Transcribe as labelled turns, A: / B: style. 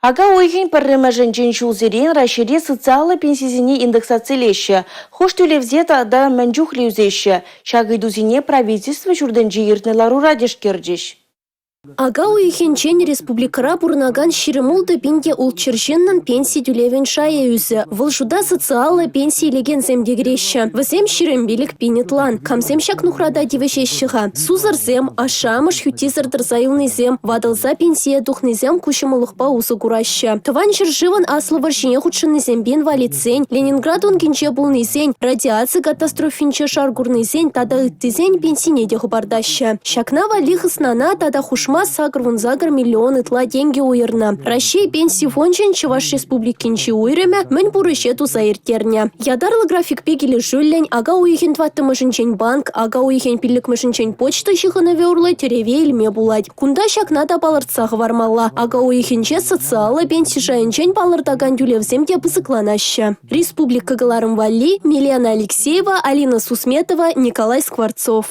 A: Ака уйӑхӗн 1-мӗшӗнчен ҫулсерен Раҫҫейре социаллӑ пенсисене индексацилеҫҫӗ. Хӑш тӳлевсем тата мӗн чухлӗ ӳсеҫҫӗ? Ҫак ыйтусене Правительство ҫуртӗнче иртнӗ ларура тишкерчӗҫ.
B: Ака уйӑхӗнчен республикӑра пурӑнакан 26 600 ҫыннӑн пенси тӳлевӗн шайӗ ӳсӗ. Вӑл шута социаллӑ пенси илекенсем те кӗреҫҫӗ. Вӗсем 25 пин ытла. Камсем ҫак нухрата тивӗҫеҫҫӗ-ха? Сусӑрсем, ашшӗ-амӑш хӳттисӗр тӑрса юлнисем, ватӑлса пенсие тухнисем ку ҫӑмӑллӑхпа усӑ кураҫҫӗ. Тӑван ҫӗршывӑн Аслӑ вӑрҫине хутшӑннисемпе инвалидсен, Ленинград ункинче пулнисен, радиаци катастрофинче шар курнисен тата ыттисен пенсине те хӑпартаҫҫӗ. Ҫакна валли хыснана тата хушма 88 миллион ытла тенкӗ уйӑрнӑ. Раҫҫей Пенси фончӗн Чӑваш Республикинчи уйрӑмӗ мӗн пур ӗҫе туса ирттернӗ. Ятарлӑ графикпе килӗшӳллӗн ака уйӑхӗн 4-мӗшӗнчен банк, ака уйӑхӗн 5-мӗшӗнчен почта ҫыхӑнӑвӗ урлӑ тӗреве илме пулать. Кунта ҫакна та палӑртса хӑвармалла, ака уйӑхӗнче социаллӑ пенси шайӗнчен палӑртакан тӳлевсем те пысӑкланаҫҫӗ. Республика кӑларӑм валли Милена Алексеева, Алина Сусметова, Николай Скворцов.